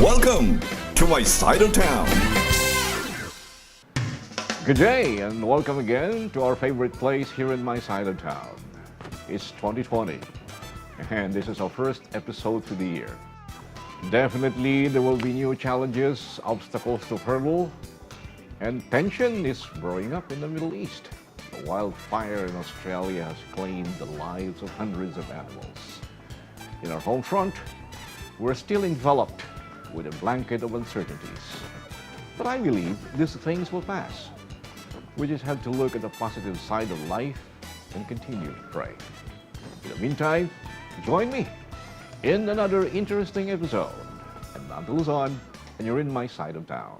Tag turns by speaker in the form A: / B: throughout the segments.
A: Welcome to my side of town.
B: Good day and welcome again to our favorite place here in my side of town. It's 2020 and this is our first episode for the year. Definitely there will be new challenges, obstacles to hurdle, and tension is brewing up in the Middle East. The wildfire in Australia has claimed the lives of hundreds of animals. In our home front, we're still enveloped with a blanket of uncertainties. But I believe these things will pass. We just have to look at the positive side of life and continue to pray. In the meantime, join me in another interesting episode. I'm Dante Luzon, and you're in my side of town.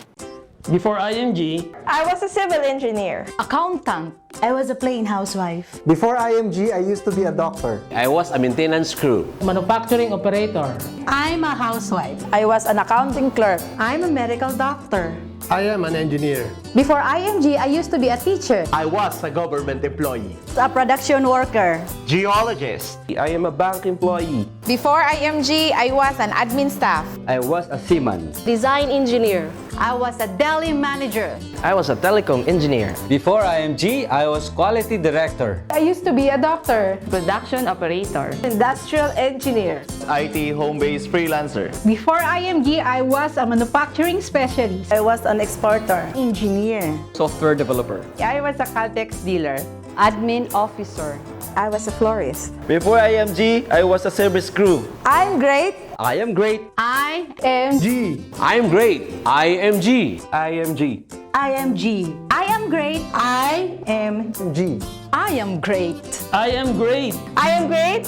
C: Before IMG,
D: I was a civil engineer.
E: Accountant.
F: I was a plain housewife.
G: Before IMG, I used to be a doctor.
H: I was a maintenance crew.
I: Manufacturing operator.
E: I'm a housewife.
D: I was an accounting clerk.
E: I'm a medical doctor.
J: I am an engineer.
E: Before IMG, I used to be a teacher.
K: I was a government employee.
F: A production worker.
K: Geologist.
H: I am a bank employee.
L: Before IMG, I was an admin staff.
M: I was a seaman.
N: Design engineer.
E: I was a deli manager.
O: I was a telecom engineer.
M: Before IMG, I was quality director.
L: I used to be a doctor.
N: Production operator.
D: Industrial engineer.
K: IT home-based freelancer.
P: Before IMG, I was a manufacturing specialist.
D: I was an exporter.
F: Engineer.
O: Software developer.
L: I was a Caltex dealer.
N: Admin officer.
D: I was a florist.
K: Before IMG, I was a service crew.
D: I'm great.
M: I am great.
E: I
L: am
J: G.
H: I am great. IMG.
K: IMG.
F: IMG.
E: I am great.
F: I
D: am
G: G.
E: I am great.
C: I am great.
D: I am great.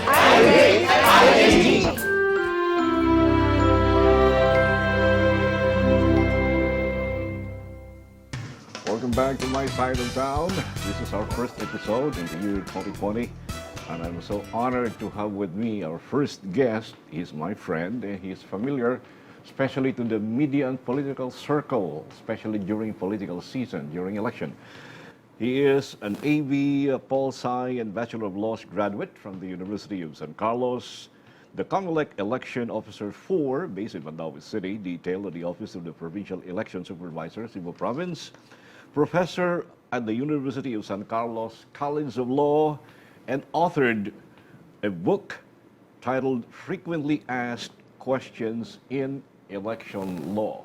B: I am great. IMG. Welcome back to my side of town. This is our first episode in the year 2020, and I'm so honored to have with me our first guest. He's my friend, and he's familiar, especially to the media and political circle, especially during political season, during election. He is an AB Pol Sci and Bachelor of Laws graduate from the University of San Carlos, the COMELEC Election Officer 4, based in Mandaue City, detailed at the Office of the Provincial Election Supervisor, Cebu Province, professor at the University of San Carlos College of Law, and authored a book titled Frequently Asked Questions in Election Law.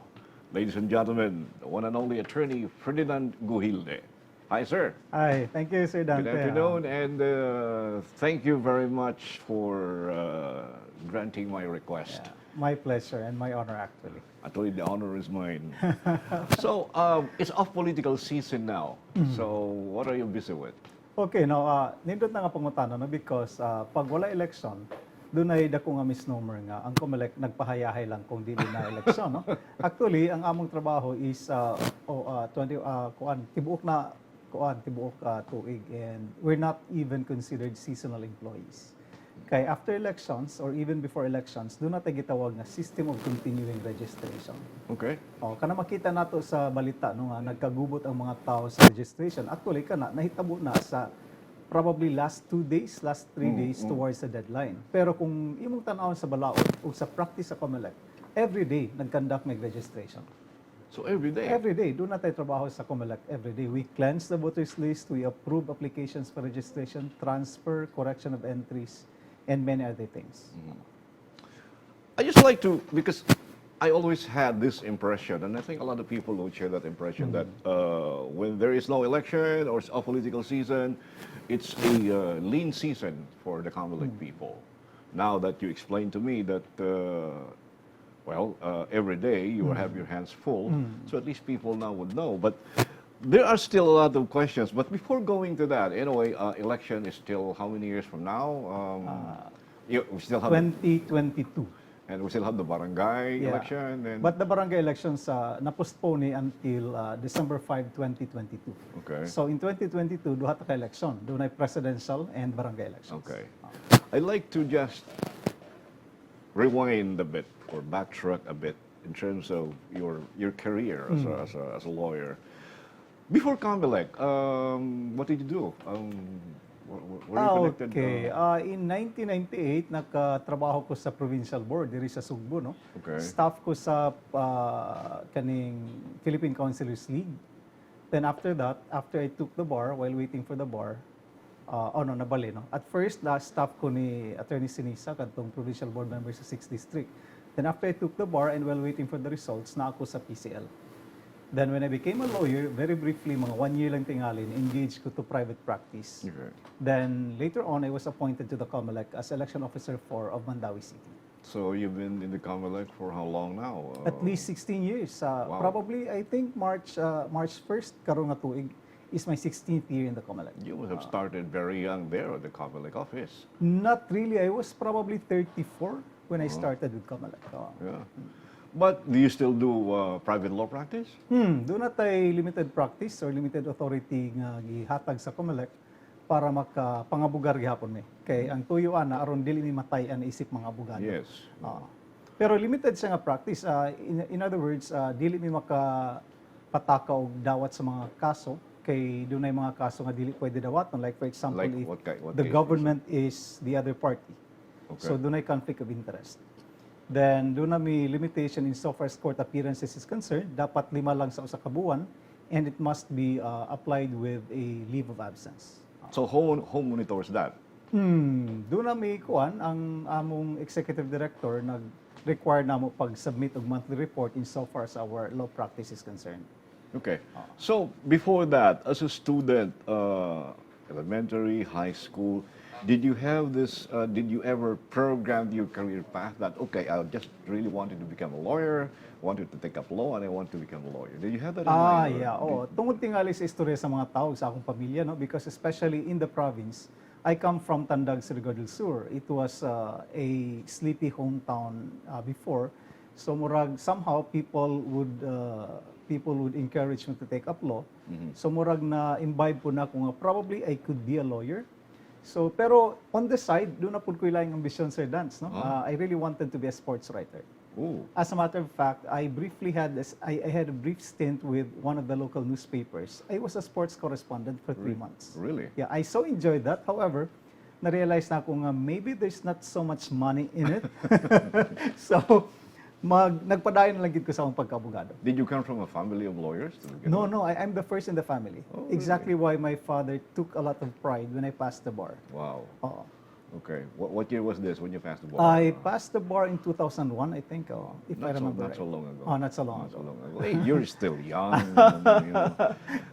B: Ladies and gentlemen, the one and only attorney, Ferdinand Gujilde. Hi, sir.
G: Hi, thank you, Sir Dante.
B: Good afternoon, and thank you very much for granting my request.
G: Yeah, my pleasure and my honor, actually.
B: Actually, the honor is mine. So, it's off political season now. So, what are you busy with?
G: Okay, no, nindot na nga pangutana, no, because pag wala election, dunay dako nga misnomer nga ang COMELEC nagpahayahay lang kung dili na election, no? Actually, ang among trabaho is oh, 20 kuan tibuok na kuan tibuok tuig and we're not even considered seasonal employees. Kay after elections or even before elections, duna tay gitawag nga system of continuing registration. Oh, kana makita nato sa balita, no, nga nagkagubot ang mga tao sa registration. Actually, kana nahitabo na sa probably last 2 days, last 3 days towards the deadline. Pero kung imong tan-awon sa balaod o sa practice sa COMELEC, every day nag-conduct mig registration.
B: So, every day?
G: Every day. Duna tay trabaho sa COMELEC every day. We cleanse the voters list, we approve applications for registration, transfer, correction of entries, and many other things.
B: I just like to, because I always had this impression, and I think a lot of people don't share that impression, that when there is no election or it's a political season, it's a lean season for the COMELEC people. Now that you explained to me that, well, every day you have your hands full, so at least people now would know. But there are still a lot of questions. But before going to that, anyway, election is still how many years from now? We still have
G: 2022.
B: And we still have the barangay election. And
G: But the barangay elections na-postpone ni until December 5, 2022. So in 2022, duha ta ka election. Dunay presidential and barangay elections.
B: Okay. I'd like to just rewind a bit or backtrack a bit in terms of your career as a lawyer. Before COMELEC, what did you do? Were you connected?
G: Okay. In 1998, nakatrabaho ko sa provincial board diri sa Sugbo, no?
B: Okay.
G: Staff ko sa kaning Philippine Councilors League. Then after that, after I took the bar, while waiting for the bar, oh no, nabali, no? At first, na staff ko ni Attorney Sinisa, kadtong provincial board member sa 6th District. Then after I took the bar and while waiting for the results, na ako sa PCL. Then when I became a lawyer, very briefly, mga one year lang tingalin, engaged ko to private practice. Then later on, I was appointed to the COMELEC as election officer for of Mandaue City.
B: So you've been in the COMELEC for how long now?
G: At least 16 years. Probably, I think March 1st, karon nga tuig, is my 16th year in the COMELEC.
B: You must have started very young there at the COMELEC office.
G: Not really. I was probably 34 when I started with COMELEC.
B: Yeah. But do you still do private law practice?
G: Duna tay limited practice or limited authority nga gihatag sa COMELEC para makapangabugar gihapon mi. Kay ang tuyo ana aron dili mi matay-an isip mga abogado. Pero limited siya nga practice. In other words, dili mi maka pataka og dawat sa mga kaso kay dunay mga kaso nga dili pwede dawaton. Like for example,
B: Like
G: if
B: what
G: the
B: case, for
G: government is the other party. So dunay conflict of interest. Then duna may limitation in so far as court appearances is concerned, dapat lima lang sa usa ka buwan and it must be applied with a leave of absence.
B: So who monitors that?
G: Duna may kuan ang among executive director nag-require namo pag-submit og monthly report in so far as our law practice is concerned.
B: Okay. So before that, as a student, elementary, high school, did you have this? Did you ever program your career path that, okay, I just really wanted to become a lawyer, wanted to take up law, and I want to become a lawyer? Did you have that in mind?
G: Yeah. Oo. Tungod tingali sa istorya sa mga tao sa akong pamilya, no? Because especially in the province, I come from Tandag, Surigao del Sur. It was a sleepy hometown before. So murag somehow people would encourage me to take up law. So murag na imbibe pud nako nga probably I could be a lawyer. So pero on the side, duna pud ko'y laing ambisyon, Sir Dance, no? I really wanted to be a sports writer.
B: Ooh.
G: As a matter of fact, I briefly had this, I had a brief stint with one of the local newspapers. I was a sports correspondent for 3 months.
B: Really?
G: Yeah, I so enjoyed that. However, na-realize nako nga maybe there's not so much money in it. So, nagpadayon na lang gid ko sa akong pagkaabogado.
B: Did you come from a family of lawyers to begin
G: No,
B: with?
G: no, I'm the first in the family.
B: Oh,
G: Exactly why my father took a lot of pride when I passed the bar.
B: Wow.
G: Oo.
B: Okay. What year was this when you passed the bar?
G: I passed the bar in 2001, I think, oh, if
B: Not
G: I
B: so,
G: remember
B: not
G: right.
B: so long ago.
G: Oh, not so long
B: Not
G: ago.
B: so long ago. Hey, you're still young.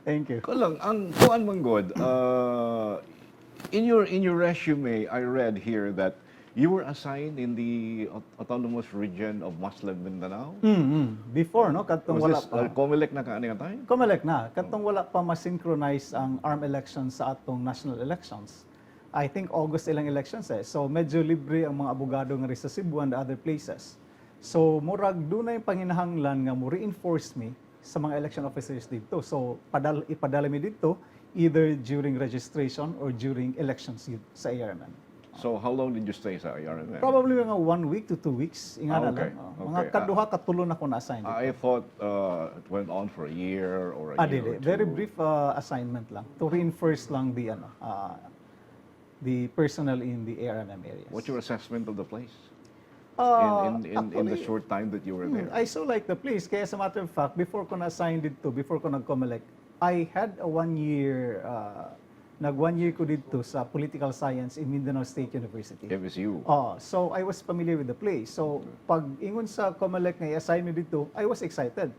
G: Thank you.
B: Ko lang, ang kuan man god, in your resume, I read here that you were assigned in the autonomous region of Muslim Mindanao.
G: Before, no? Katong
B: Was
G: wala
B: this
G: pa.
B: COMELEC na kaani nga time?
G: COMELEC na. Katong wala pa ma-synchronize ang ARMM elections sa atong national elections. I think August ilang elections eh. So medyo libre ang mga abogado nga rin sa Cebu and other places. So murag dunay panginahanglan nga mo reinforce mi sa mga election officers dito. So ipadala mi dito either during registration or during elections yun sa ARMM.
B: So how long did you stay sa ARMM?
G: Probably mga one week to 2 weeks. Ingana lang. Oh. Mga kaduha katulo na ko na-assign dito.
B: I thought it went on for a year or a year
G: dili.
B: or two.
G: Very brief assignment lang to reinforce lang the ano the personnel in the ARMM areas.
B: What's your assessment of the place in the
G: Actually,
B: short time that you were there?
G: I so like the place. Kaya as a matter of fact, before ko na-assign dito, before ko nag-COMELEC, I had a one year, nag one year ko dito sa political science in Mindanao State University.
B: MSU.
G: Oh, so I was familiar with the place. So pag ingon sa COMELEC nga i-assign me dito, I was excited.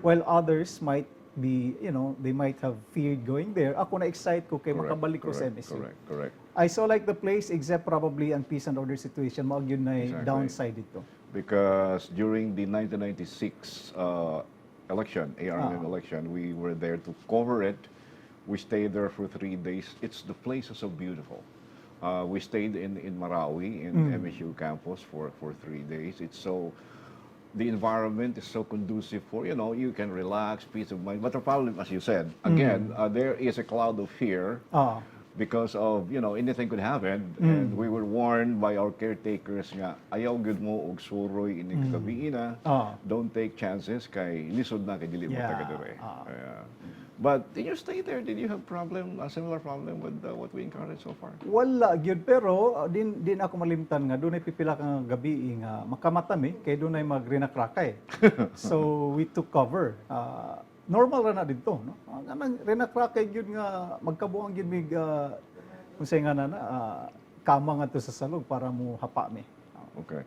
G: While others might be, they might have feared going there. Ako na-excite ko kay makabalik ko sa MSU.
B: Correct.
G: I so like the place except probably ang peace and order situation mao gyud na downside dito.
B: Because during the 1996 election, ARMM election, we were there to cover it. We stayed there for 3 days. It's the place is so beautiful. We stayed in Marawi, in MSU campus for 3 days. It's so, the environment is so conducive for, you can relax, peace of mind. But the problem, as you said, again, there is a cloud of fear because of anything could happen, and we were warned by our caretakers nga ayaw gud mo og suroy inig gabii na, don't take chances kay lisod na kay dili mo taga dire. Yeah. But in your stay there, did you have a similar problem with what we encountered so far?
G: Wala gyud, pero din ako malimtan nga dunay pipila ka nga gabi nga makamata mi kay dunay magrinakrakay. So we took cover. Normal ra na didto, no? Ang anang rinakrakay gyud nga magkabuang gyud mig unsay nga na kama ngadto sa salog para mo hapa mi.
B: Okay.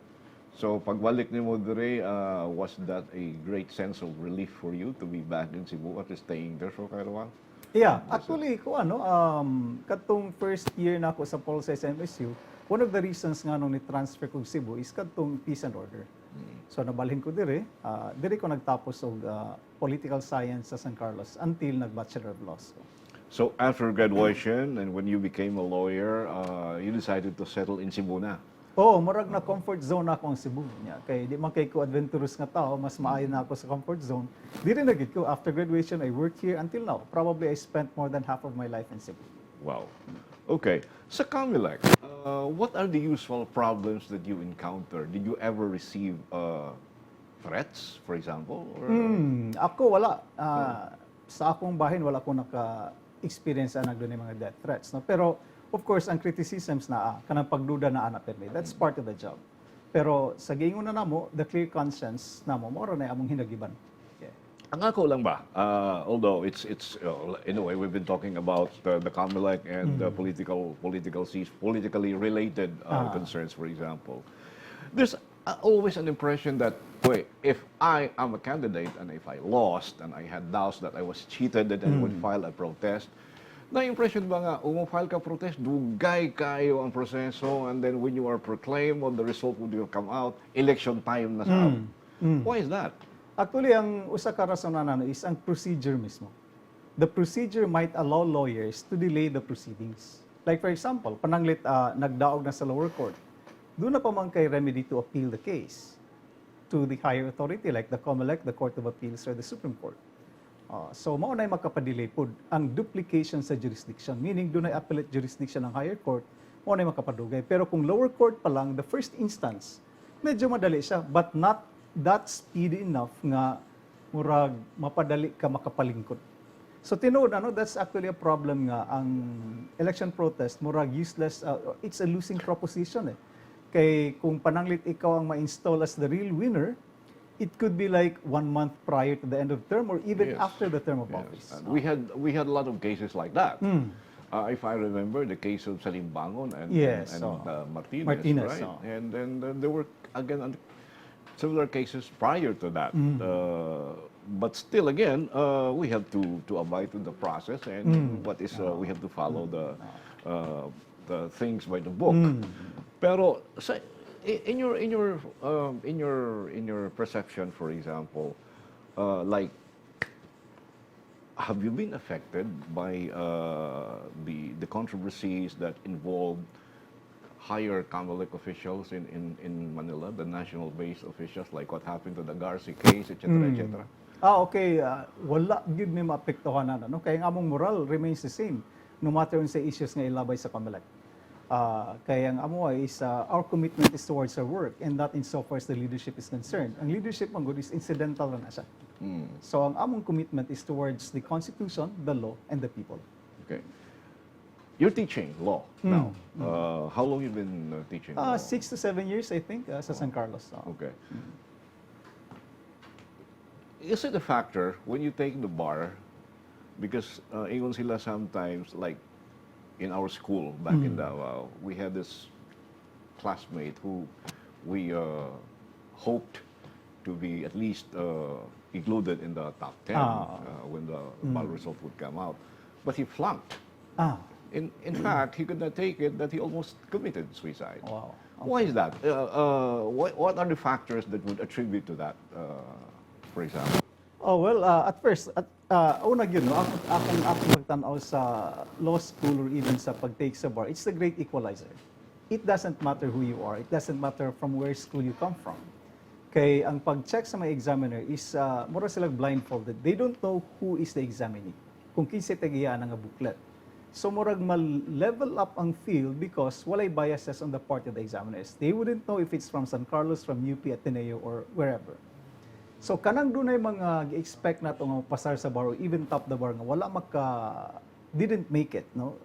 B: So pagbalik nimo dire, was that a great sense of relief for you to be back in Cebu after staying there for quite a while?
G: Yeah, actually ko ano katong first year na ako sa Polsci sa MSU, one of the reasons nga nung ni-transfer ko Cebu is katong peace and order. So nabalhin ko dire, dire ko nagtapos og political science sa San Carlos until nag-Bachelor of Laws ko.
B: So after graduation and when you became a lawyer, you decided to settle in Cebu na.
G: Oo, murag na comfort zone ako ang Cebu niya. Kay di man kay ko adventurous nga tao, mas maayo na ako sa comfort zone. Dire na gid ko. After graduation, I work here until now. Probably I spent more than half of my life in Cebu.
B: Wow. Okay. Sa Comelec, what are the usual problems that you encounter? Did you ever receive threats, for example? Or,
G: Ako wala. Sa akong bahin wala ko naka-experience anang dunay mga death threats, no? Pero of course ang criticisms na kanang pagduda na ana permi. That's part of the job. Pero sa giingon na namo, the clear conscience namo mao ra na among hinagiban. Yeah.
B: Ang ako lang ba, although it's in a way we've been talking about the Comelec and the politically related concerns, for example. There's always an impression that, wait, if I am a candidate and if I lost and I had doubts that I was cheated, that I would file a protest. Na impression ba nga, file ka protest, dugay kayo ang proseso, and then when you are proclaimed, when the result would come out, election time na sa. Why is that?
G: Actually, ang usa ka rason na is ang procedure mismo. The procedure might allow lawyers to delay the proceedings. Like for example, pananglit nagdaog na sa lower court, duna pa man kay remedy to appeal the case to the higher authority like the COMELEC, the Court of Appeals, or the Supreme Court. So mao na makapadelay pod ang duplication sa jurisdiction, meaning dunay appellate jurisdiction ang higher court, mao na makapadugay. Pero kung lower court pa lang, the first instance, medyo madali siya, but not that speedy enough nga murag mapadali ka makapalingkod. So tinuod ano, that's actually a problem nga ang election protest murag useless, it's a losing proposition eh. Kay kung pananglit ikaw ang ma-install as the real winner, it could be like one month prior to the end of term or even after the term of office.
B: And we had a lot of cases like that. If I remember the case of Salimbangon and Martinez,
G: Martinez,
B: right?
G: oh.
B: And then there were again similar cases prior to that. But still, again, we have to abide to the process, and what is we have to follow the things by the book. Pero sa, in your perception, for example, like, have you been affected by the controversies that involved higher Comelec officials in Manila, the national-based officials, like what happened to the Garci case, etc., etc.?
G: Ah, okay. Wala gyud may maapektuhan na, no? Kaya ang among moral remains the same no matter unsa issues nga ilabay sa COMELEC. Kaya ang amo is our commitment is towards our work and not in so far as the leadership is concerned. Ang leadership man gud is incidental na siya. So ang among commitment is towards the Constitution, the law, and the people.
B: Okay. You're teaching law now. How long you been teaching law?
G: 6 to 7 years, I think, sa San Carlos.
B: Okay. Is it a factor when you take the bar? Because ingon sila sometimes, like in our school back in Davao, we had this classmate who we hoped to be at least included in the top 10 when the bar result would come out. But he flunked. In fact, he could not take it that he almost committed suicide. Why is that? What are the factors that would attribute to that, for example?
G: Oh, well, at first, una yun, no, akong pagtanaw sa law school or even sa pag-take sa bar, it's the great equalizer. It doesn't matter who you are. It doesn't matter from where school you come from. Kay ang pag-check sa mga examiner is, mura sila blindfolded. They don't know who is the examinee. Kung kinsay tag-iya nga booklet. So murag mal-level up ang field because walay biases on the part of the examiners. They wouldn't know if it's from San Carlos, from UP, Ateneo, or wherever. So kanang dunay mga gi-expect nato nga pasar sa bar or even top the bar nga wala maka didn't make it, no,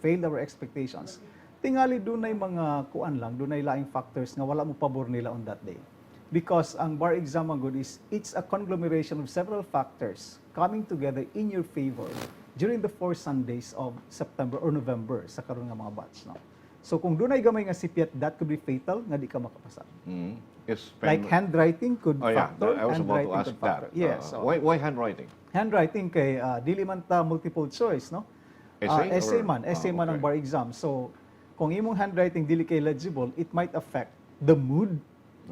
G: failed our expectations. Tingali dunay mga kuan lang, dunay laing factors nga wala mo pabor nila on that day. Because ang bar exam man gud is it's a conglomeration of several factors coming together in your favor during the 4 Sundays of September or November sa karon nga mga batch, no. So kung dunay gamay nga sipyat, that could be fatal nga di ka makapasar.
B: Is
G: Like handwriting could
B: Oh, yeah.
G: factor.
B: I was about to
G: Handwriting
B: ask
G: could factor.
B: that.
G: Yes.
B: Why handwriting?
G: Handwriting kay dili man ta multiple choice, no?
B: Essay
G: Essay
B: or-
G: man, essay man ang bar exam. So, kung imong handwriting dili kay legible, it might affect the mood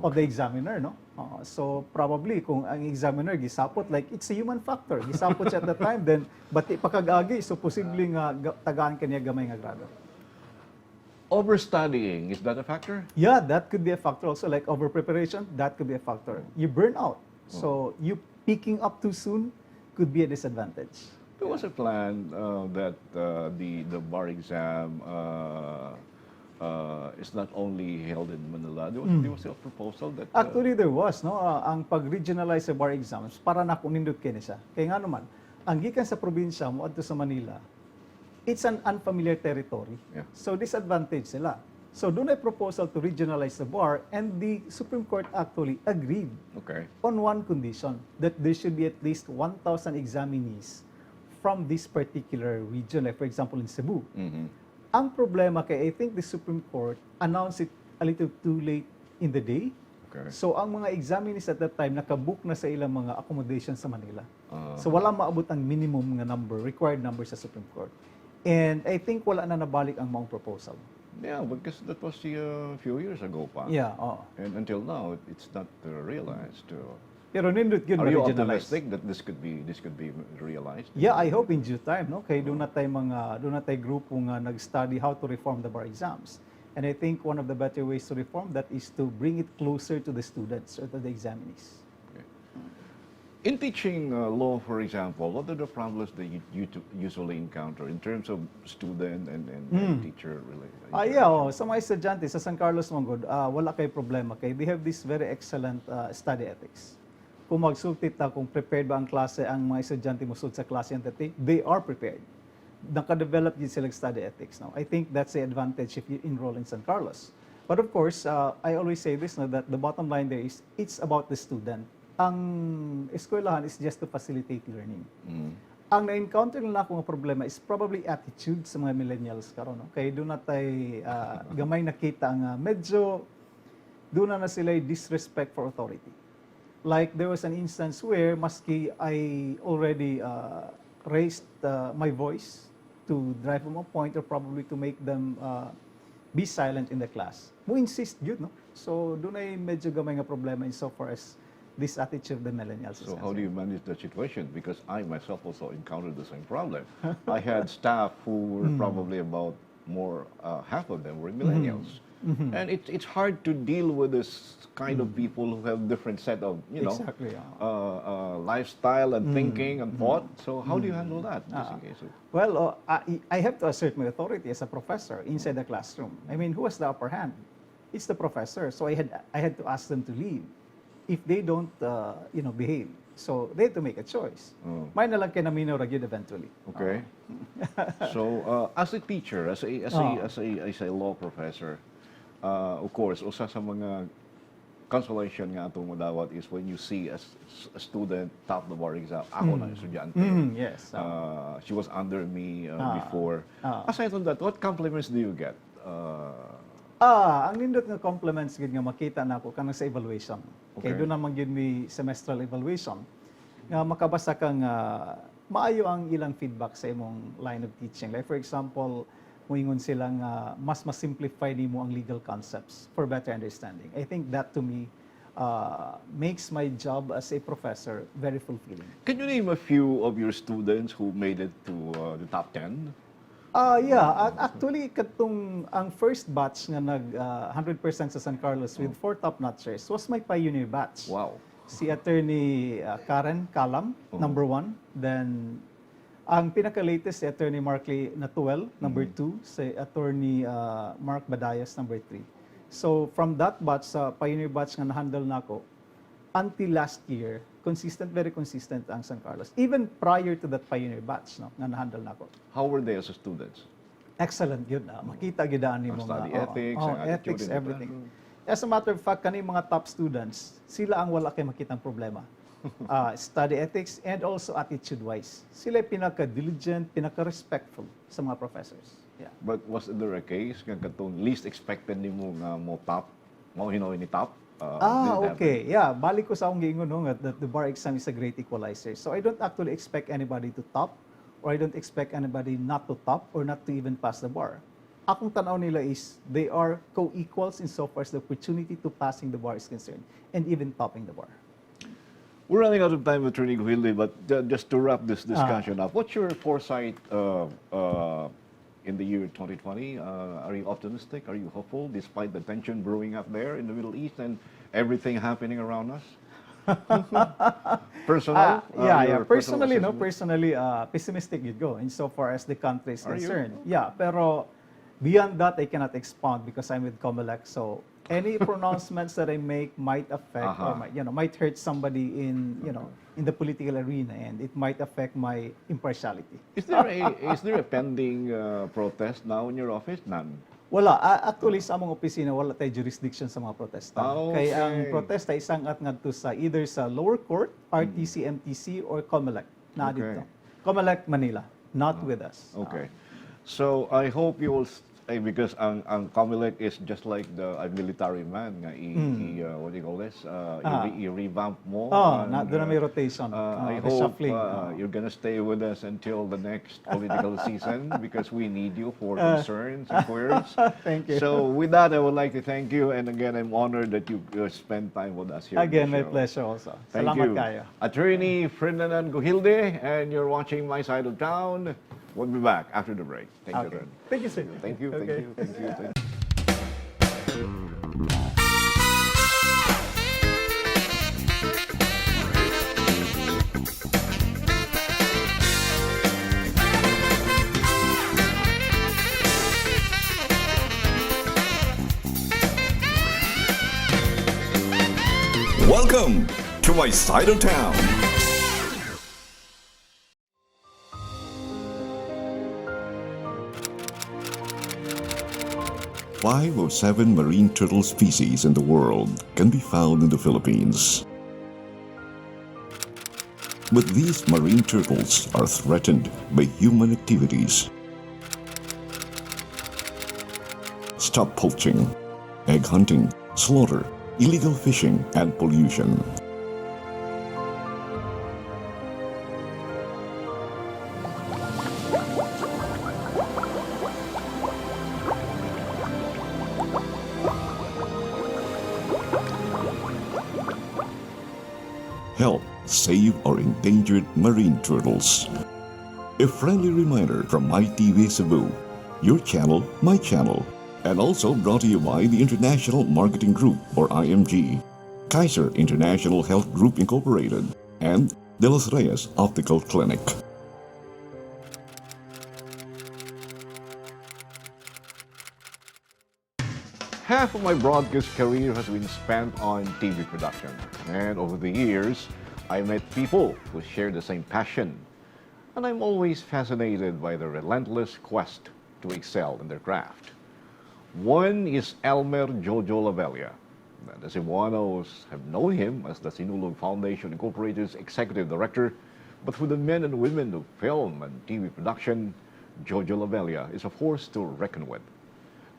G: of the examiner, no? So probably kung ang examiner gisapot, like it's a human factor, gisapot siya at the time, then bati pa kag-agi, so posible nga tagaan kaniya gamay nga grado.
B: Overstudying, is that a factor?
G: Yeah, that could be a factor also. Like over preparation, that could be a factor. You burn out. So you picking up too soon could be a disadvantage.
B: There was a plan that the bar exam is not only held in Manila. There was a proposal that
G: Actually, there was, no? Ang pag-regionalize sa bar exams, para na nindot kini siya. Kaya nga naman, ang gikan sa probinsya mo adto sa Manila, it's an unfamiliar territory. So disadvantage sila. So dunay proposal to regionalize the bar and the Supreme Court actually agreed on one condition, that there should be at least 1,000 examinees from this particular region, like for example in Cebu. Ang problema kay I think the Supreme Court announced it a little too late in the day. So ang mga examinees at that time nakabook na sa ilang mga accommodation sa Manila. So wala maabot ang minimum nga number, required number sa Supreme Court. And I think wala na nabalik ang maong proposal.
B: Yeah, because that was a few years ago pa.
G: Yeah, oo.
B: And until now, it's not realized.
G: Pero nindot gyud
B: Are you
G: ma-regionalize.
B: Optimistic that this could be realized?
G: Yeah, I hope in due time, no? Kay duna tay grupo nga nag-study how to reform the bar exams. And I think one of the better ways to reform that is to bring it closer to the students or to the examinees.
B: In teaching law, for example, what are the problems that you usually encounter in terms of student and teacher related?
G: Ah, yeah, oh, sa mga estudyante sa San Carlos man gud, wala kay problema kay they have this very excellent study ethics. Kung magsulti ta kung prepared ba ang klase, ang mga estudyante mosulod sa klase ang dati, they are prepared. Naka-develop din silang study ethics now. I think that's the advantage if you enroll in San Carlos. But of course, I always say this, no, that the bottom line there is it's about the student. Ang eskwelahan is just to facilitate learning. Ang na-encounter na ako nga problema is probably attitude sa mga millennials karon, no? Kay duna tay gamay nakita nga medyo duna na sila disrespect for authority. Like there was an instance where maski I already raised my voice to drive home a point or probably to make them be silent in the class. Mo insist gyud, no? So dunay medyo gamay nga problema in so far as this attitude of the millennials is
B: So how do you manage that situation? Because I myself also encountered the same problem. I had staff who were probably about more, half of them were millennials. And it's hard to deal with this kind of people who have different set of lifestyle and thinking and thought. So how do you handle that, just in case?
G: Well, oh, I have to assert my authority as a professor inside the classroom. I mean, who has the upper hand? It's the professor. So I had to ask them to leave if they don't behave. So they had to make a choice. May na lang kay naminaw ra gyud eventually.
B: Okay. So, as a teacher, as a as a law professor, of course, usa sa mga consolation nga atong madawat is when you see a student top the bar exam. Ako na estudyante. She was under me before. Aside from that, what compliments do you get?
G: Ah, ang nindot nga compliments gid nga makita nako kanang sa evaluation. Kay duna man gyud mi semestral evaluation nga makabasa ka nga maayo ang ilang feedback sa imong line of teaching. Like for example, muingon sila nga mas simplify nimo ang legal concepts for better understanding. I think that to me makes my job as a professor very fulfilling.
B: Can you name a few of your students who made it to the top 10?
G: Ah, yeah, actually katong ang first batch nga nag 100% sa San Carlos with four top notchers was my pioneer batch. Si Attorney Karen Kalam, number one. Then ang pinaka-latest si Attorney Markley Natuel, number two. Si Attorney Mark Badayas, number three. So from that batch, sa pioneer batch nga na-handle nako, Until last year, consistent, very consistent ang San Carlos. Even prior to that pioneer batch, no, nga na-handle nako.
B: How were they as students?
G: Excellent yun na. Makita gyud ani
B: Ang
G: mo nga.
B: study
G: Oo.
B: ethics,
G: Oo,
B: ang attitude
G: ethics,
B: in the
G: everything. As a matter of fact, kani mga top students, sila ang wala kay makitang problema. Study ethics and also attitude-wise. Sila pinaka-diligent, pinaka-respectful sa mga professors. Yeah.
B: But was there a case nga katong least expected nimo nga mo top, mo hinoy ni top? Did it happen?
G: Okay. Yeah, balik ko sa akong giingon, no, nga that the bar exam is a great equalizer. So I don't actually expect anybody to top or I don't expect anybody not to top or not to even pass the bar. Akong tanaw nila is they are co-equals insofar as the opportunity to passing the bar is concerned and even topping the bar.
B: We're running out of time, Attorney Gujilde, but just to wrap this discussion up, what's your foresight in the year 2020? Are you optimistic? Are you hopeful despite the tension brewing up there in the Middle East and everything happening around us? Personal?
G: Yeah,
B: Your
G: yeah.
B: personal
G: Personally, no,
B: assessment?
G: personally, pessimistic you'd go insofar as the country is
B: Are you?
G: concerned. Yeah, pero beyond that, I cannot expound because I'm with COMELEC. So any pronouncements that I make might affect or might hurt somebody in the political arena, and it might affect my impartiality.
B: Is there a pending protest now in your office? None.
G: Wala. Actually, sa among opisina, wala tay jurisdiction sa mga protesta. Kay ang protesta isangat ngadto sa either sa lower court, RTC, MTC, or COMELEC. Na dito. COMELEC Manila, not with us.
B: Okay. So I hope you will, eh, because ang COMELEC is just like the a military man nga i what do you call this? I-revamp mo.
G: Oh,
B: and,
G: na, doon na may rotation.
B: I hope
G: reshuffling.
B: You're gonna stay with us until the next political season because we need you for concerns and queries.
G: Thank you.
B: So with that, I would like to thank you, and again, I'm honored that you spent time with us here on the
G: Again, my
B: show.
G: pleasure also.
B: Thank
G: Salamat
B: you.
G: kayo.
B: Attorney Ferdinand Gujilde, and you're watching My Side of Town. We'll be back after the break. Thank you,
G: Okay.
B: Attorney.
G: Thank you, sir.
B: Thank you, thank you, thank you, thank you.
A: Welcome to my side of town. Five of seven marine turtle species in the world can be found in the Philippines. But these marine turtles are threatened by human activities. Stop poaching, egg hunting, slaughter, illegal fishing, and pollution. Help save our endangered marine turtles. A friendly reminder from MyTV Cebu, your channel, my channel, and also brought to you by the International Marketing Group, or IMG, Kaiser International Health Group Incorporated, and De Los Reyes Optical Clinic.
B: Half of my broadcast career has been spent on TV production. And over the years, I met people who share the same passion. And I'm always fascinated by their relentless quest to excel in their craft. One is Elmer Jojo Labella. The Cebuanos have known him as the Sinulog Foundation Incorporated's executive director, but for the men and women of film and TV production, Jojo Labella is a force to reckon with.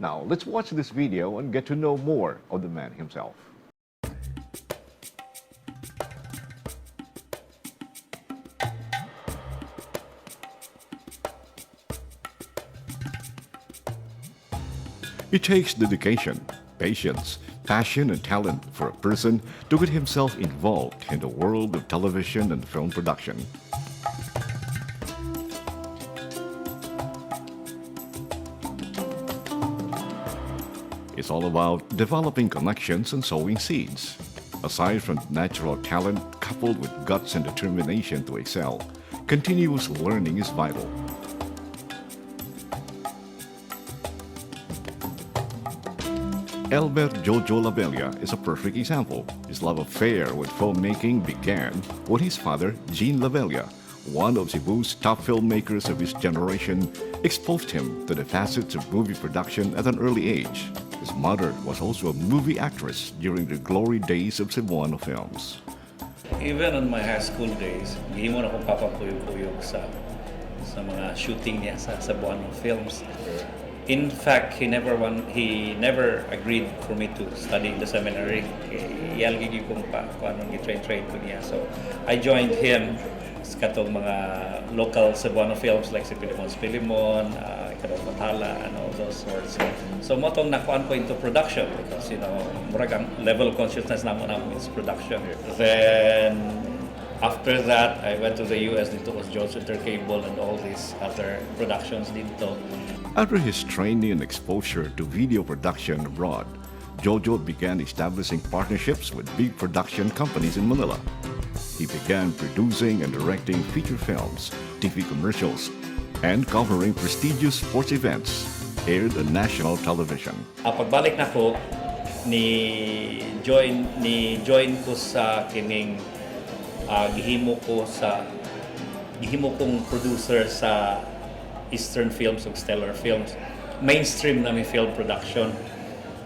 B: Now, let's watch this video and get to know more of the man himself. It takes dedication, patience, passion, and talent for a person to get himself involved in the world of television and film production. It's all about developing connections and sowing seeds. Aside from natural talent coupled with guts and determination to excel, continuous learning is vital.
A: Elmer Jojo Labella is a perfect example. His love affair with filmmaking began when his father, Gene Labella, one of Cebu's top filmmakers of his generation, exposed him to the facets of movie production at an early age. His mother was also a movie actress during the glory days of Cebuano films.
I: Even on my high school days, gihimo na akong papa kuyog-kuyog sa mga shooting niya sa Cebuano films. In fact, he never agreed for me to study in the seminary. Kay iya gyud kong pa kung anong gi-train-train ko niya. So, I joined him sa katong mga local Cebuano films like si Pilimon Pilimon, Ikadong Bathala, and all those sorts. So, mao tong nakuan ko into production because, murag ang level of consciousness namo is production. Then, after that, I went to the US didto was Jones Intercable and all these other productions didto.
A: After his training and exposure to video production abroad, Jojo began establishing partnerships with big production companies in Manila. He began producing and directing feature films, TV commercials, and covering prestigious sports events aired on national television.
I: Pagbalik nako ni join ko sa kining gihimo kong producer sa Eastern Films ug Stellar Films. Mainstream na mi film production.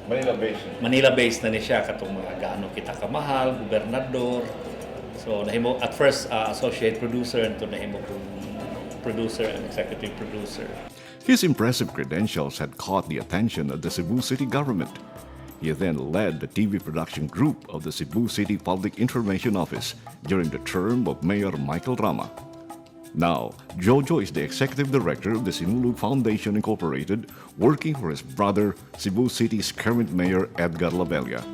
B: Manila-based.
I: Manila-based na ni siya katong mga Gaano Kita Kamahal, Gobernador. So nahimo at first associate producer and to nahimo kong producer and executive producer.
A: His impressive credentials had caught the attention of the Cebu City government. He then led the TV production group of the Cebu City Public Information Office during the term of Mayor Michael Rama. Now, Jojo is the executive director of the Sinulog Foundation Incorporated, working for his brother, Cebu City's current mayor, Edgar Labella.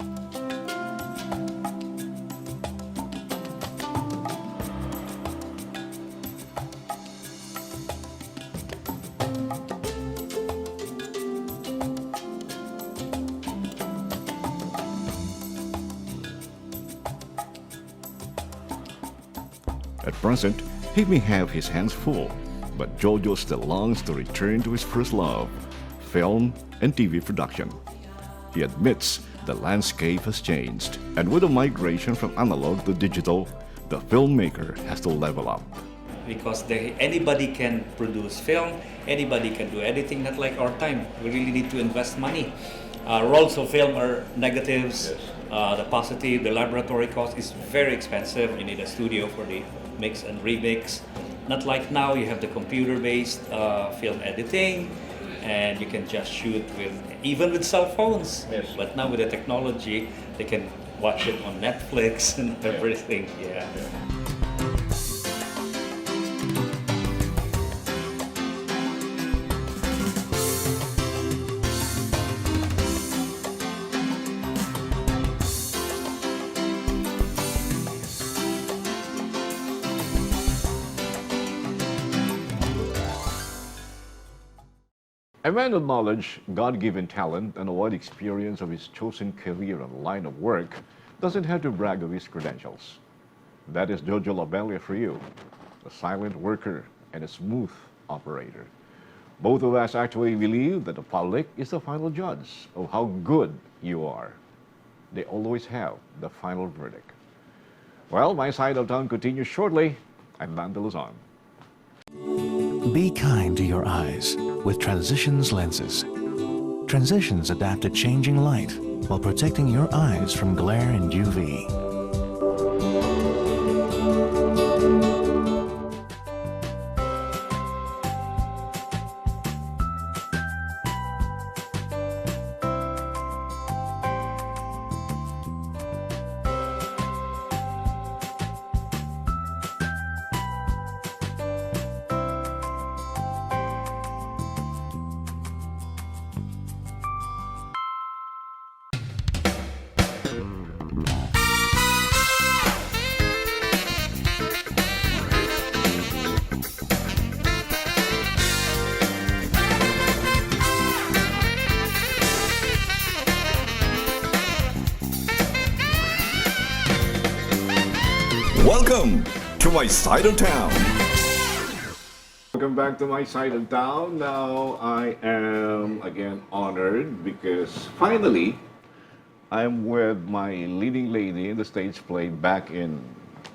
A: At present, he may have his hands full, but Jojo still longs to return to his first love, film and TV production. He admits the landscape has changed, and with the migration from analog to digital, the filmmaker has to level up.
I: Because anybody can produce film, anybody can do editing, not like our time. We really need to invest money. Rolls of film are negatives, the positive, the laboratory cost is very expensive. You need a studio for the mix and remix. Not like now, you have the computer-based film editing, and you can just shoot with even with cell phones. But now with the technology, they can watch it on Netflix and everything. Yeah.
B: A man of knowledge, God given talent, and a wide experience of his chosen career and line of work doesn't have to brag of his credentials. That is Jojo Labella for you, a silent worker and a smooth operator. Both of us actually believe that the public is the final judge of how good you are. They always have the final verdict. Well, My Side of Town continues shortly. I'm Dante Luzon.
J: Be kind to your eyes with Transitions lenses. Transitions adapt to changing light while protecting your eyes from glare and UV.
A: Welcome to My Side of Town.
B: Welcome back to My Side of Town. Now, I am again honored because finally, I'm with my leading lady in the stage play back in,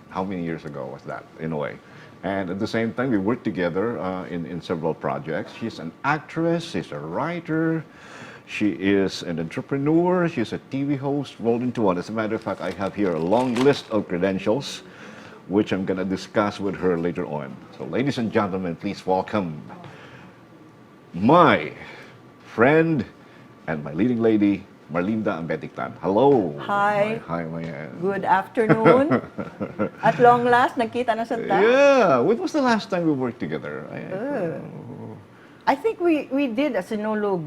B: how many years ago was that, in a way? And at the same time, we worked together in several projects. She's an actress, she's a writer, she is an entrepreneur, she's a TV host rolled into one. As a matter of fact, I have here a long list of credentials, which I'm going to discuss with her later on. So, ladies and gentlemen, please welcome my friend and my leading lady, Marlinda Ambetic Tan. Hello.
D: Hi.
B: Hi, Mayan.
D: Good afternoon. At long last, nagkita na sad ta.
B: Yeah. When was the last time we worked together?
D: I think we did a Sinulog.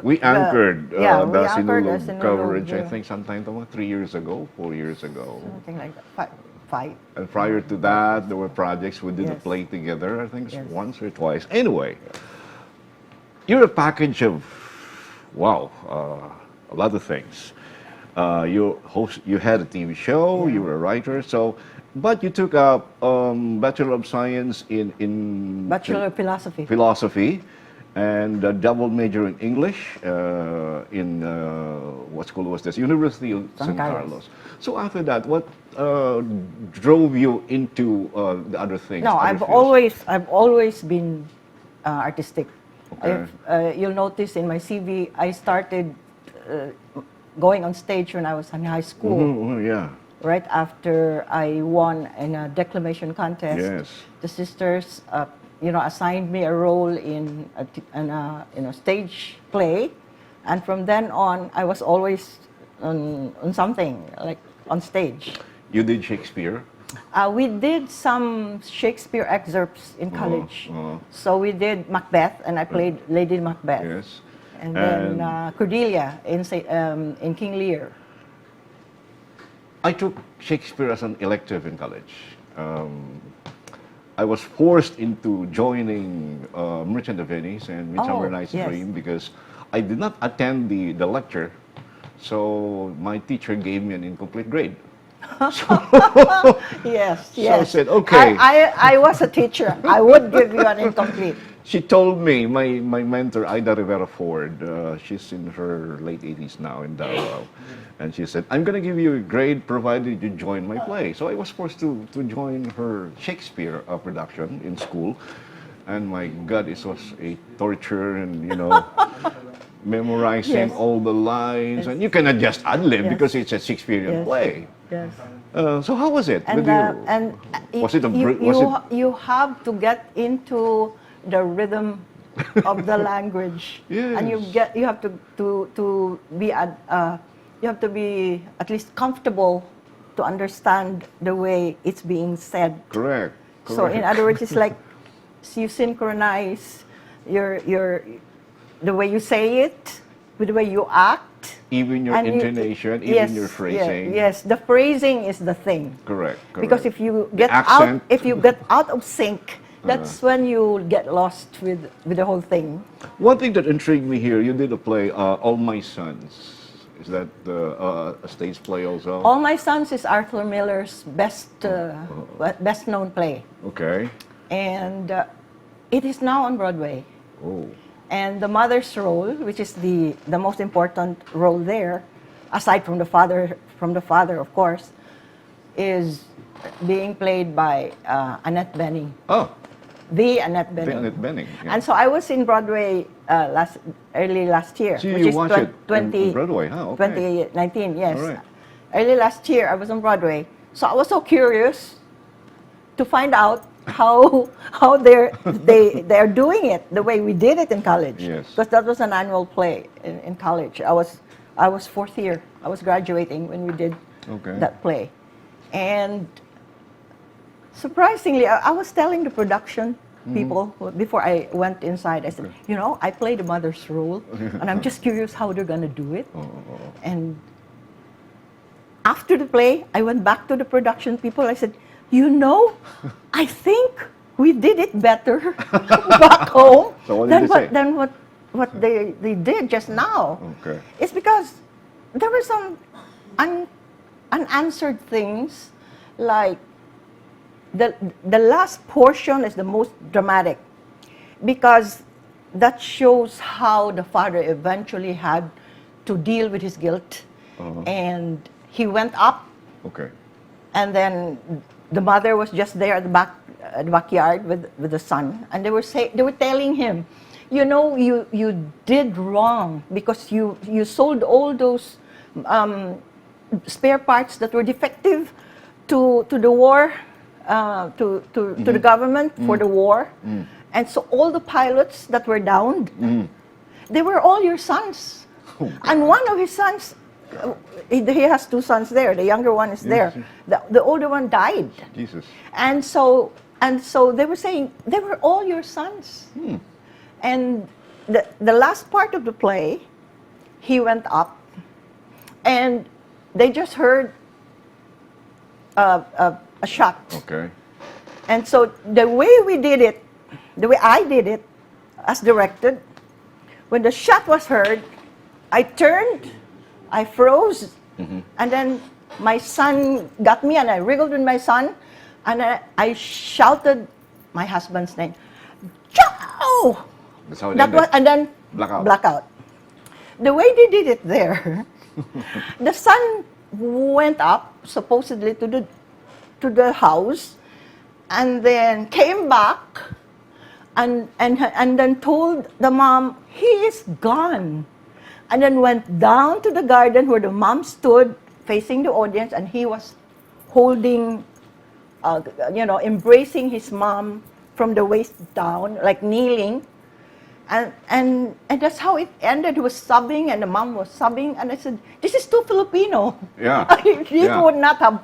B: We anchored
D: yeah,
B: the
D: we anchored a
B: Sinulog
D: Sinulog,
B: coverage, I think, sometime about 3 years ago, 4 years ago.
D: Something like that. Five. Five.
B: And prior to that, there were projects we did a play together, I think it's once or twice. Anyway, you're a package of, wow, a lot of things. You host, you had a TV show, you were a writer, so, but you took up Bachelor of Science in
D: Bachelor of Philosophy.
B: Philosophy, and a double major in English in what school was this? University of
D: San
B: San
D: Carlos.
B: Carlos. So after that, what drove you into the other things?
D: No,
B: other
D: I've
B: fields?
D: always been artistic.
B: Okay.
D: If you'll notice in my CV, I started going on stage when I was in high school. Right after I won in a declamation contest, the sisters assigned me a role in a stage play, and from then on, I was always on something like on stage.
B: You did Shakespeare.
D: We did some Shakespeare excerpts in college. So we did Macbeth, and I played Lady Macbeth. And then Cordelia in King Lear.
B: I took Shakespeare as an elective in college. I was forced into joining Merchant of Venice and Midsummer Night's Dream because I did not attend the lecture, so my teacher gave me an incomplete grade. So I said, "Okay."
D: I was a teacher. I would give you an incomplete.
B: She told me, my mentor, Ida Rivera Ford, she's in her late 80s now in Davao. And she said, "I'm going to give you a grade provided you join my play." So I was forced to join her Shakespeare production in school. And my God, it was a torture and memorizing all the lines. And you cannot just ad lib because it's a Shakespearean play. So how was it
D: And,
B: with you?
D: and
B: Was it a
D: you,
B: was
D: you,
B: it-
D: you have to get into the rhythm of the language. And you get you have to be at you have to be at least comfortable to understand the way it's being said. So in other words, it's like you synchronize your the way you say it with the way you act.
B: Even your
D: And
B: intonation, even your phrasing.
D: Yes, the phrasing is the thing.
B: Correct.
D: Because if you
B: The
D: get out,
B: accent.
D: if you get out of sync, that's when you get lost with the whole thing.
B: One thing that intrigued me here, you did a play, All My Sons. Is that a stage play also?
D: All My Sons is Arthur Miller's best known play, and it is now on Broadway.
B: Oh.
D: And the mother's role, which is the most important role there, aside from the father, of course, is being played by Annette Bening.
B: Oh.
D: The Annette Bening.
B: The Annette Bening. Yeah.
D: And so I was in Broadway last early last year,
B: So
D: which
B: you
D: is
B: watch it in
D: 20,
B: Broadway, huh? Okay.
D: 2019, yes.
B: All right.
D: Early last year, I was on Broadway. So I was so curious to find out how they're doing it the way we did it in college. Because that was an annual play in college. I was fourth year. I was graduating when we did that play. And surprisingly, I was telling the production people before I went inside, I said, "I play the mother's role, and I'm just curious how they're going to do it." And after the play, I went back to the production people. I said, "I think we did it better back home
B: So what did
D: than
B: they
D: what,
B: say?
D: than what they did just now." It's because there were some unanswered things, like the last portion is the most dramatic because that shows how the father eventually had to deal with his guilt. And he went up, and then the mother was just there at the backyard with the son, and they were telling him, you did wrong because you sold all those spare parts that were defective to the war, to the government for the war, and so all the pilots that were downed, they were all your sons." And one of his sons, he has two sons there. The younger one is there. The older one died.
B: Jesus.
D: And so they were saying they were all your sons. And the last part of the play, he went up, and they just heard a shot. And so the way we did it, the way I did it, as directed, when the shot was heard, I turned, I froze, and then my son got me, and I wriggled with my son, and I shouted my husband's name, "Joe!"
B: That's how it
D: That
B: ended.
D: was, and then
B: Blackout.
D: Blackout. The way they did it there, the son went up supposedly to the house, and then came back, and then told the mom he is gone, and then went down to the garden where the mom stood facing the audience, and he was holding, embracing his mom from the waist down, like kneeling. And that's how it ended. He was sobbing, and the mom was sobbing. And I said, "This is too Filipino." It would not have,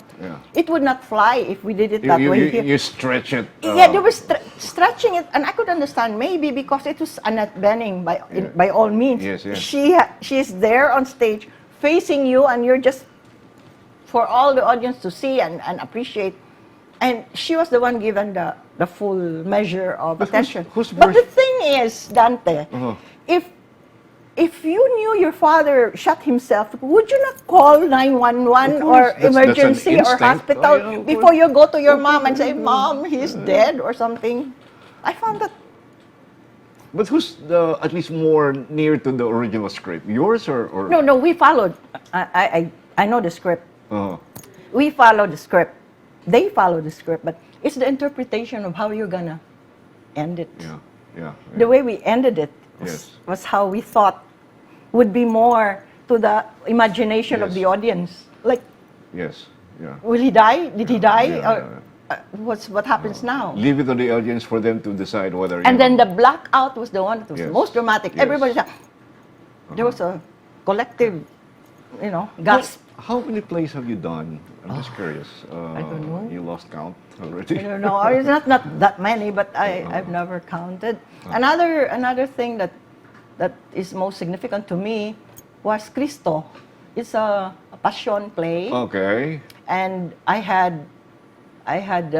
D: it would not fly if we did it that way here.
B: You stretch it.
D: Yeah, they were stretching it, and I could understand maybe because it was Annette Bening by all means. She's there on stage facing you, and you're just for all the audience to see and appreciate. And she was the one given the full measure of
B: But
D: attention.
B: Whose
D: But the thing is, Dante, if you knew your father shot himself, would you not call 911
B: Of
D: or
B: course, that's an
D: emergency or
B: instinct.
D: hospital
B: Oh, yeah, of
D: before
B: course.
D: you go to your mom and say, "Mom, he's dead," or something? I found that
B: But who's the at least more near to the original script? Yours or
D: No, we followed. I know the script. We follow the script. They follow the script, but it's the interpretation of how you're gonna end it. The way we ended it was how we thought would be more to the imagination of the audience. Like, will he die? Did he die? Or what happens now?
B: Leave it to the audience for them to decide whether.
D: And
B: you
D: then
B: know.
D: the blackout was the one that was most dramatic. Everybody said, there was a collective gasp.
B: How many plays have you done? I'm just curious.
D: I don't know.
B: You lost count already.
D: I don't know. It's not that many, but I've never counted. Another thing that is most significant to me was Cristo. It's a passion play. And I had, I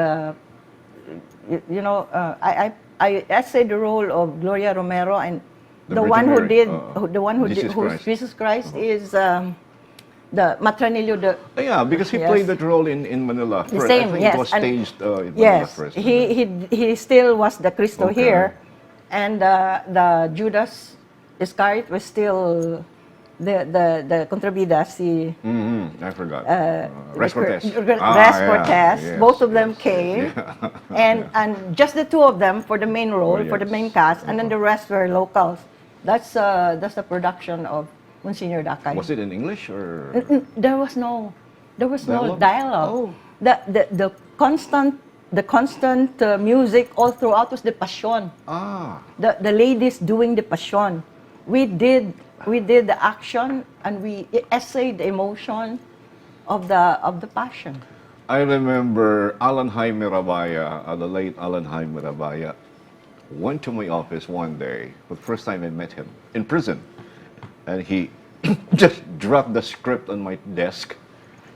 D: essayed the role of Gloria Romero, and
B: The
D: the
B: Virgin
D: one who
B: Mary,
D: did, the one who
B: Jesus
D: did, who's
B: Christ.
D: Jesus Christ is the Matranillo. The
B: Yeah, because he played that role in Manila
D: The
B: first.
D: same,
B: I think
D: yes.
B: it was staged in Manila first.
D: He still was the Cristo here, and the Judas Iscariot was still the kontrabida, si
B: I forgot. Res Cortez.
D: Res Cortez. Both of them came, and just the two of them for the main role, for the main cast, and then the rest were locals. That's the production of Monsignor Dakay.
B: Was it in English or?
D: There was no
B: Dialogue?
D: Dialogue.
B: Oh.
D: The constant music all throughout was the passion. The ladies doing the passion. We did the action and we essayed the emotion of the passion.
B: I remember Alan Jaime Rabaya, the late Alan Jaime Rabaya, went to my office one day for the first time I met him in prison. And he just dropped the script on my desk.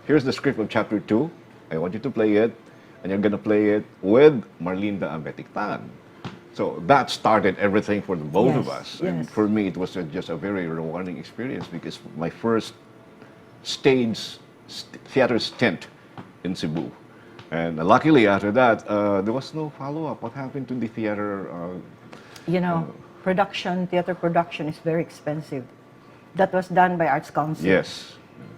B: "Here's the script of chapter 2. I want you to play it, and you're gonna play it with Marlinda Ambetik Tan." So that started everything for the both of us. And for me, it was just a very rewarding experience because my first stage theater stint in Cebu. And luckily, after that, there was no follow-up. What happened to the theater?
D: Production, theater production is very expensive. That was done by Arts Council.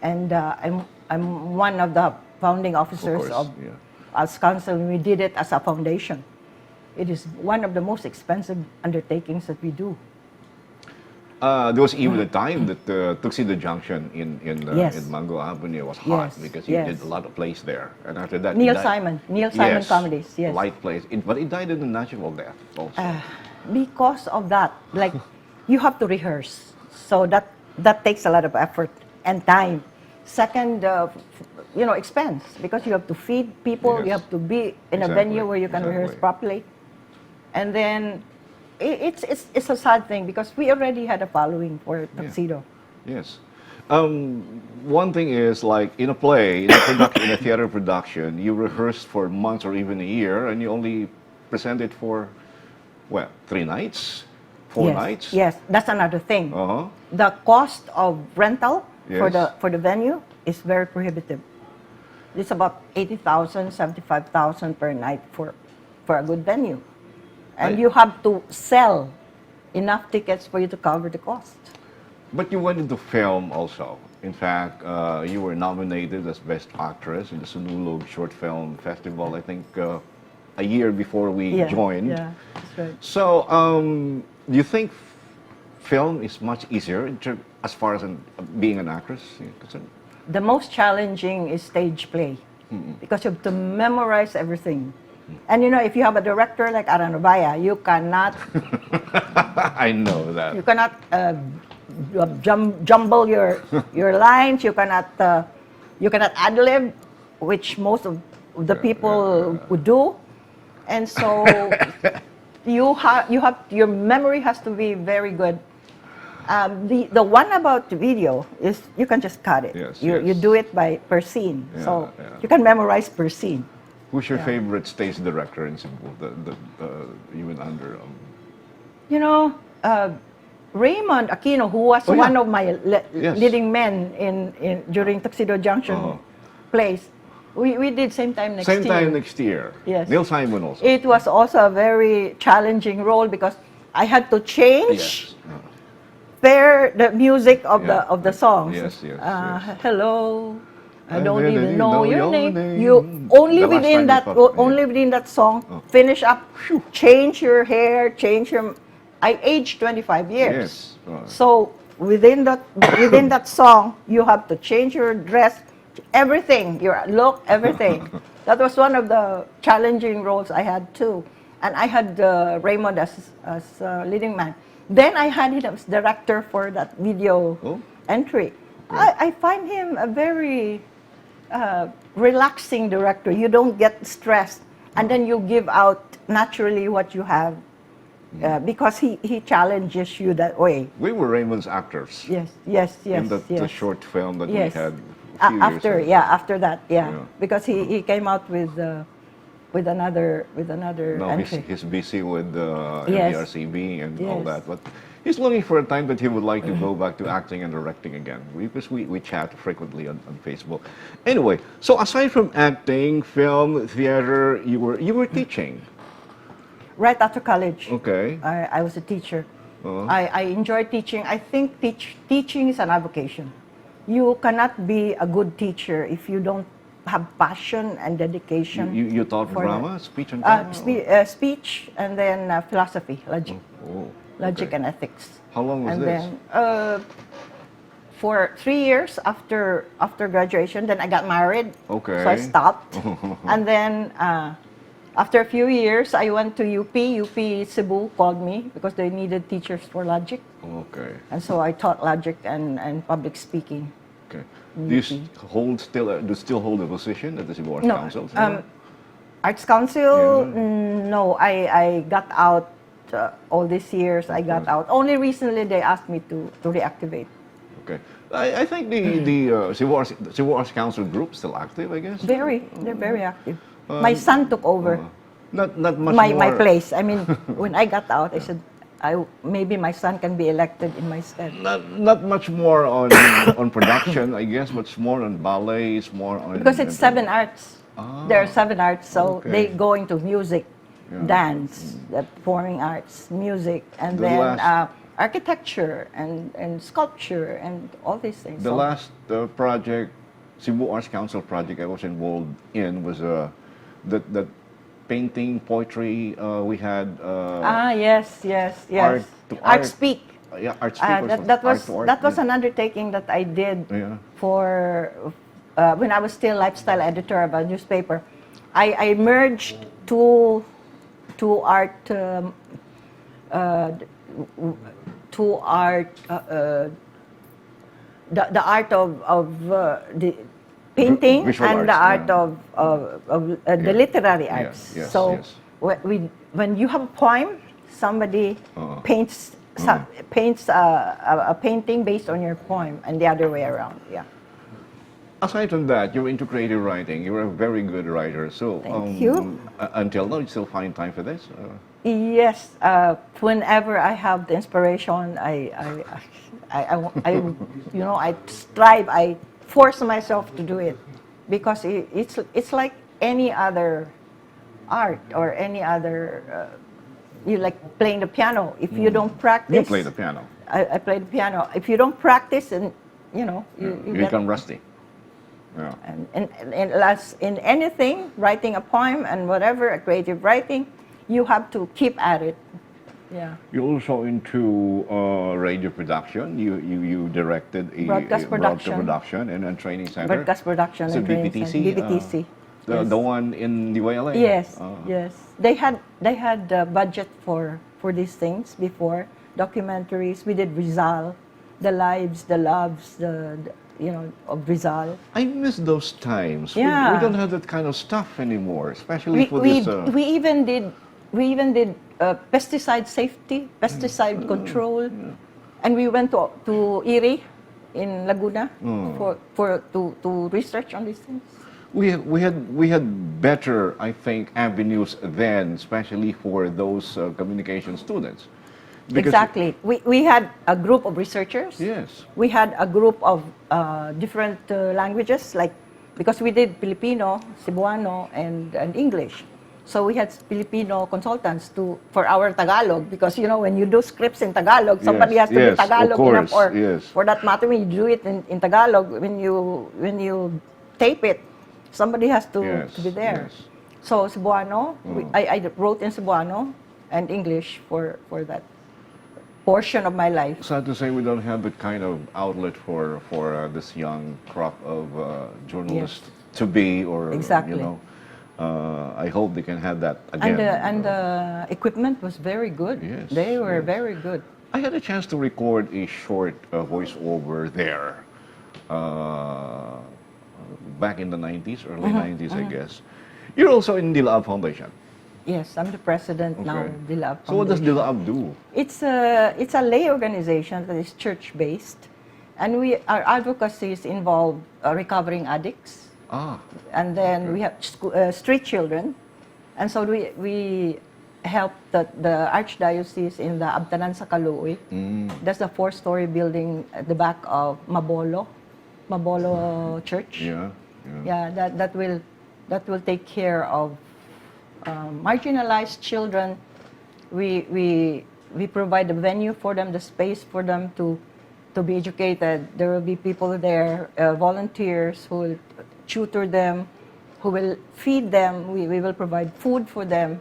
D: And I'm one of the founding officers
B: Course,
D: of Arts Council. We did it as a foundation. It is one of the most expensive undertakings that we do.
B: There was even a time that Tuxedo Junction in in Mango Avenue was hot because you did a lot of plays there, and after that, it
D: Neil
B: died.
D: Simon, Neil Simon
B: Yes,
D: comedies, yes.
B: Light plays, but it died in a natural death also.
D: Because of that, like, you have to rehearse, so that takes a lot of effort and time. Second, expense, because you have to feed people, you have to be in a venue where you can rehearse properly. And then it's a sad thing because we already had a following for Tuxedo.
B: Yes. One thing is, like, in a play, in a theater production, you rehearse for months or even a year, and you only present it for, what, three nights, four
D: Yes,
B: nights?
D: Yes, that's another thing. The cost of rental for the venue is very prohibitive. It's about 80,000, 75,000 per night for a good venue. And you have to sell enough tickets for you to cover the cost.
B: But you went into film also. In fact, you were nominated as Best Actress in the Sinulog Short Film Festival, I think, a year before we joined.
D: Yeah, that's right.
B: So, do you think film is much easier as far as being an actress is concerned?
D: The most challenging is stage play because you have to memorize everything. And if you have a director like Aran Ubaya, you cannot
B: I know that.
D: You cannot jumble your lines. You cannot ad lib, which most of the people would do, and so you have your memory has to be very good. The one about the video is you can just cut it. You do it by per scene, so you can memorize per scene.
B: Who's your favorite stage director in Cebu? The you went under.
D: Raymond Aquino, who was one of my leading men in during Tuxedo Junction plays, we did Same Time Next
B: Same
D: Year.
B: Time Next Year.
D: Yes.
B: Neil Simon also.
D: It was also a very challenging role because I had to change pair the music of the songs. Hello, I
B: I
D: don't
B: really
D: even know
B: know
D: your
B: your
D: name.
B: name.
D: You only
B: The last
D: within
B: time you
D: that
B: thought, yeah.
D: only within that song finish up, change your hair, change your. I aged 25 years. So within that song, you have to change your dress, everything, your look, everything. That was one of the challenging roles I had too, and I had Raymond as leading man. Then I had him as director for that video entry. I find him a very relaxing director. You don't get stressed, and then you give out naturally what you have because he challenges you that way.
B: We were Raymond's actors in the short film that we had a few years
D: After
B: ago.
D: Yeah, after that, yeah, because he came out with another
B: No, he's,
D: entry.
B: he's busy with MTRCB and all that. But he's looking for a time that he would like to go back to acting and directing again because we chat frequently on Facebook. Anyway, so aside from acting, film, theater, you were teaching.
D: Right after college, I was a teacher. I enjoy teaching. I think teaching is an avocation. You cannot be a good teacher if you don't have passion and dedication
B: You taught
D: for
B: drama,
D: that.
B: Speech and drama?
D: Speech and then philosophy, logic, logic and ethics.
B: How long was
D: And
B: this?
D: then for 3 years after graduation, then I got married. So I stopped. And then after a few years, I went to UP. UP Cebu called me because they needed teachers for logic. And so I taught logic and public speaking.
B: Okay. Do you still hold a position at the Cebu Arts
D: No,
B: Council?
D: Arts Council, no, I got out all these years. I got out. Only recently they asked me to reactivate.
B: Okay. I think the Cebu Arts Council group still active, I guess.
D: Very, they're very active. My son took over
B: Not much
D: my
B: more.
D: place. I mean, when I got out, I said, I maybe my son can be elected in my stead.
B: Not much more on production, I guess, but it's more on ballet, it's more on
D: Because it's seven arts. There are seven arts, so they go into music, dance, the performing arts, music, and
B: The
D: then
B: last-
D: architecture and sculpture and all these things.
B: The last project, Cebu Arts Council project I was involved in was that painting, poetry we had.
D: Ah, yes.
B: Art to
D: Art
B: art.
D: Speak.
B: Yeah, Art Speak or
D: That,
B: something.
D: that was
B: Art to art,
D: that was
B: yeah.
D: an undertaking that I did for when I was still lifestyle editor of a newspaper. I merged two art the art of the painting
B: Visual
D: and the
B: arts,
D: art
B: yeah.
D: of the literary arts. So when you have a poem, somebody paints a painting based on your poem, and the other way around. Yeah.
B: Aside from that, you're into creative writing. You're a very good writer. So,
D: Thank you.
B: Until now, you still find time for this?
D: Yes, whenever I have the inspiration, I strive, I force myself to do it because it's like any other art or any other, you like playing the piano. If you don't practice,
B: You play the piano.
D: I play the piano. If you don't practice, and you
B: You
D: get
B: become rusty. Yeah.
D: and as in anything, writing a poem and whatever, a creative writing, you have to keep at it. Yeah.
B: You're also into radio production. You directed a
D: Broadcast
B: a
D: production.
B: Production and training center.
D: Broadcast production
B: So
D: and training
B: BPTC?
D: center. BPTC.
B: The,
D: Yes.
B: the one in DYLA?
D: Yes,
B: Ah.
D: yes. They had the budget for these things before, documentaries. We did Rizal, the lives, the loves, the of Rizal.
B: I miss those times. We don't have that kind of stuff anymore, especially for this.
D: We even did pesticide safety, pesticide control, and we went to IRRI in Laguna for to research on these things.
B: We had better, I think, avenues then, especially for those communication students. Because-
D: Exactly. We had a group of researchers. We had a group of different languages, like because we did Filipino, Cebuano, and English. So we had Filipino consultants to for our Tagalog because when you do scripts in Tagalog, somebody has to be Tagalog enough, or for that matter, when you do it in Tagalog, when you tape it, somebody has to be there. So Cebuano, I wrote in Cebuano and English for that portion of my life.
B: Sad to say, we don't have that kind of outlet for this young crop of journalists to be, or I hope they can have that again.
D: And the equipment was very good. They were very good.
B: I had a chance to record a short voiceover there back in the 90s, early 90s, I guess. You're also in Dilaab Foundation.
D: Yes, I'm the president now of Dilaab
B: So what does
D: Foundation.
B: Dilaab do?
D: It's a lay organization that is church-based, and we our advocacies involve recovering addicts, and then we have street children, and so we help the archdiocese in the Abtanan sa Kaluoy. That's the four-story building at the back of Mabolo Church. Yeah, that will take care of marginalized children. We provide the venue for them, the space for them to be educated. There will be people there, volunteers who will tutor them, who will feed them. We will provide food for them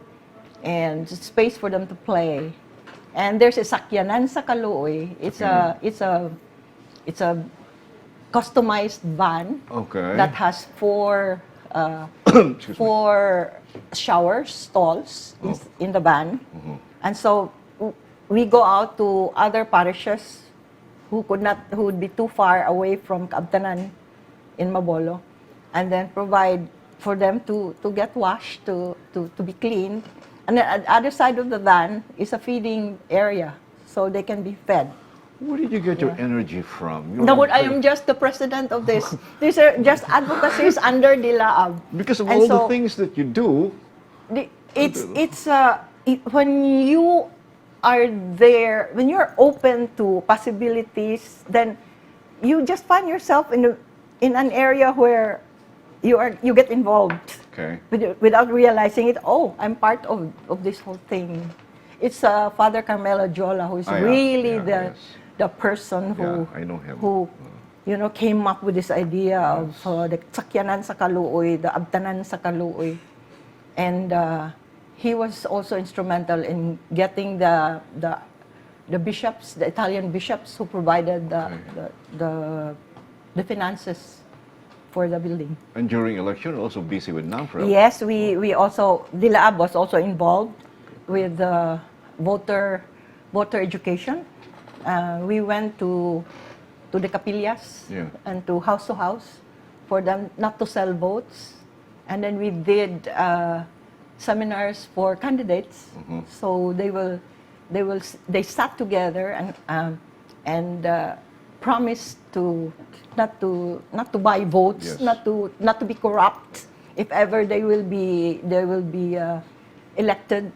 D: and space for them to play. And there's a Sakyanan sa Kaluoy. It's a customized van that has
B: Excuse me.
D: four showers, stalls in the van. And so we go out to other parishes who could not, who would be too far away from Kaabtanan in Mabolo, and then provide for them to get washed, to be cleaned. And then at the other side of the van is a feeding area, so they can be fed.
B: Where did you get your energy from? You're
D: No, but I am just the president of this. These are just advocacies under Dilaab.
B: Because of
D: And
B: all
D: so
B: the things that you do,
D: when you are there, when you're open to possibilities, then you just find yourself in an area where you get involved without realizing it. Oh, I'm part of this whole thing. It's Father Carmelo Jola who is really the person who
B: Yeah, I know him.
D: Who came up with this idea of the Sakyanan sa Kaluoy, the Abtanan sa Kaluoy. And he was also instrumental in getting the bishops, the Italian bishops who provided the finances for the building.
B: And during election, you're also busy with NAMFREL.
D: Yes, we also, Dilaab was also involved with the voter education. We went to the capillas and to house for them not to sell votes. And then we did seminars for candidates. So they sat together and promised to not to buy votes, not to be corrupt if ever they will be elected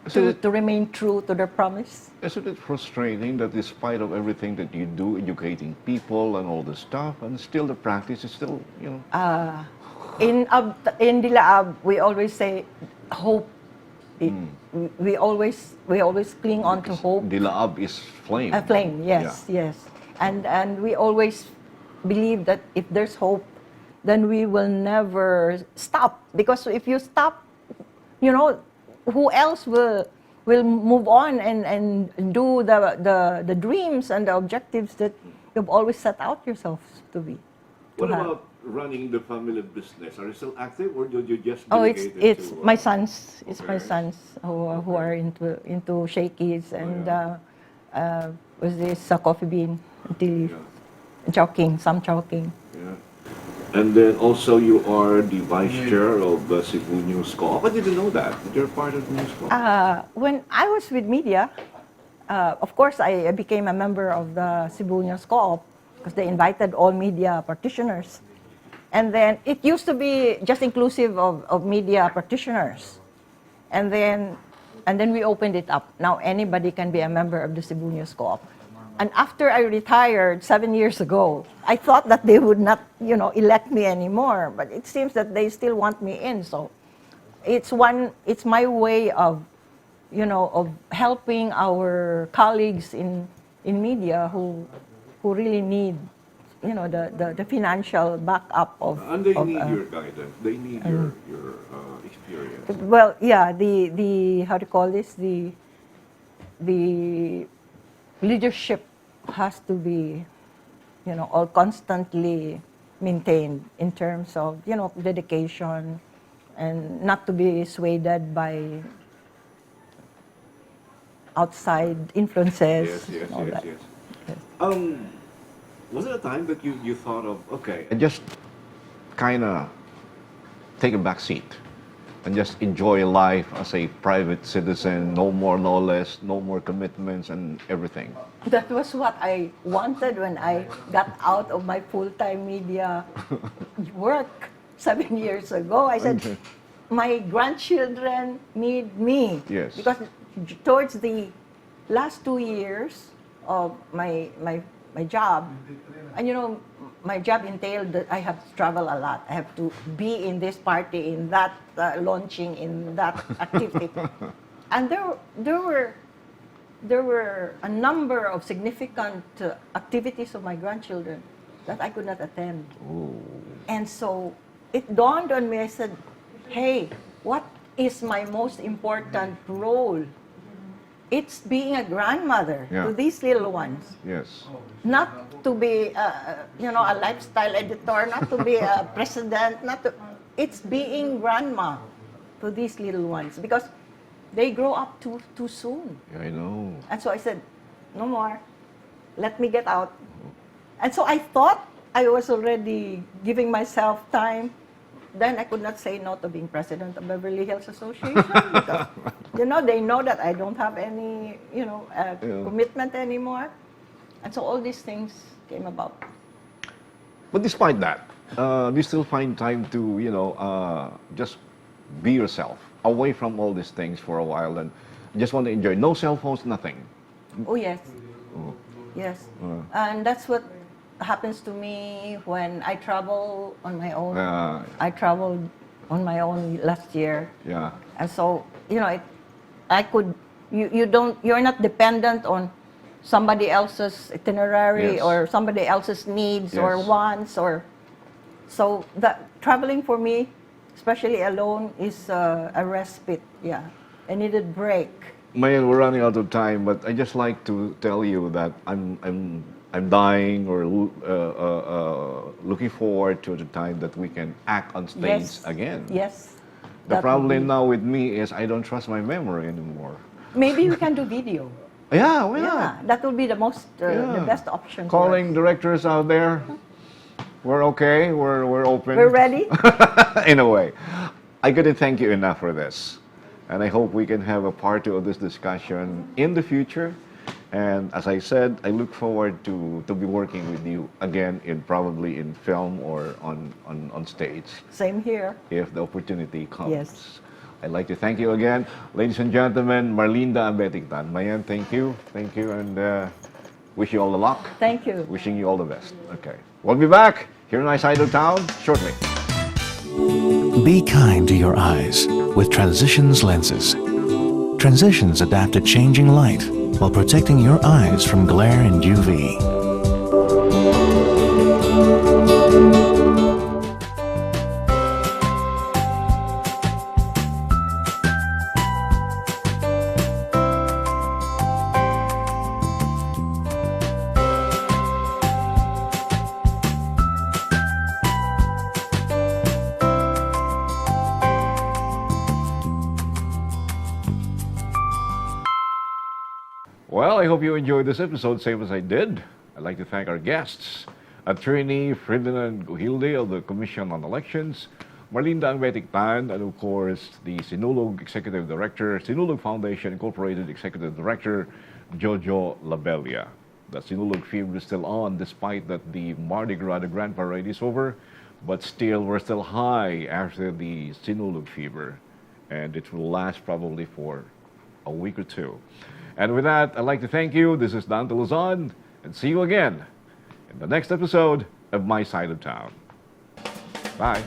D: to remain true to their promise.
B: Isn't it frustrating that despite of everything that you do, educating people and all this stuff, and still the practice is still
D: In Dilaab, we always say hope. We always cling on to hope.
B: Dilaab is flame.
D: A flame, yes. And we always believe that if there's hope, then we will never stop. Because if you stop, who else will move on and do the dreams and the objectives that you've always set out yourself to be? To
B: What
D: have.
B: About running the family business? Are you still active, or did you just
D: Oh, it's
B: delegate it
D: it's
B: to,
D: my sons. It's my sons who are into Shakey's and was this Coffee Bean and Tea Leaf, Chowking, some Chowking.
B: Yeah. And then also you are the vice chair of the Cebu News Co-op. I didn't know that. That you're part of the News Co-op.
D: When I was with media, of course, I became a member of the Cebu News Co-op because they invited all media practitioners. And then it used to be just inclusive of media practitioners. And then we opened it up. Now anybody can be a member of the Cebu News Co-op. And after I retired 7 years ago, I thought that they would not elect me anymore. But it seems that they still want me in. So it's my way of helping our colleagues in media who really need the financial backup of
B: And they
D: of,
B: need your guidance. They need your experience.
D: Well, yeah, the how do you call this? The leadership has to be all constantly maintained in terms of dedication and not to be swayed by outside influences and all that.
B: Was it a time that you thought of, okay, and just kind of take a back seat and just enjoy life as a private citizen, no more, no less, no more commitments and everything?
D: That was what I wanted when I got out of my full-time media work 7 years ago. I said, my grandchildren need me. Because towards the last 2 years of my job, and my job entailed that I have to travel a lot. I have to be in this party, in that launching, in that activity. And there were a number of significant activities of my grandchildren that I could not attend. And so it dawned on me, I said, "Hey, what is my most important role? It's being a grandmother to these little ones. Not to be, a lifestyle editor, not to be a president, not to, it's being grandma to these little ones because they grow up too soon."
B: I know.
D: And so I said, "No more. Let me get out." And so I thought I was already giving myself time. Then I could not say no to being president of Beverly Hills Association because they know that I don't have any commitment anymore. And so all these things came about.
B: But despite that, you still find time to just be yourself, away from all these things for a while, and just want to enjoy. No cell phones, nothing.
D: Oh, yes. Yes. And that's what happens to me when I travel on my own. I traveled on my own last year. And so, I could You don't, you're not dependent on somebody else's itinerary or somebody else's needs or wants or so that traveling for me, especially alone, is a respite. Yeah, a needed break.
B: Mayan, we're running out of time, but I just like to tell you that I'm dying or looking forward to the time that we can act on stage again.
D: Yes.
B: The
D: That would
B: problem
D: be-
B: now with me is I don't trust my memory anymore.
D: Maybe we can do video.
B: Yeah, why not?
D: Yeah, that would be the best option for
B: Calling
D: us.
B: directors out there, we're okay. We're open.
D: We're ready.
B: In a way. I couldn't thank you enough for this. And I hope we can have a part two of this discussion in the future. And as I said, I look forward to be working with you again in probably in film or on stage
D: Same here.
B: if the opportunity comes.
D: Yes.
B: I'd like to thank you again. Ladies and gentlemen, Marlinda Ambetic Tan. Mayan, thank you. Thank you, and wish you all the luck.
D: Thank you.
B: Wishing you all the best. Okay. We'll be back here in my side of town shortly.
J: Be kind to your eyes with Transitions lenses. Transitions adapt to changing light while protecting your eyes from glare and UV.
B: Well, I hope you enjoyed this episode, same as I did. I'd like to thank our guests, Attorney Ferdinand Gujilde of the Commission on Elections, Marlinda Ambetic Tan, and of course, the Sinulog Executive Director, Sinulog Foundation Incorporated Executive Director, Jojo Labella. The Sinulog fever is still on, despite that the Mardi Gras, the Grand Parade is over, but still, we're still high after the Sinulog fever, and it will last probably for a week or two. And with that, I'd like to thank you. This is Dante Luzon, and see you again in the next episode of My Side of Town. Bye.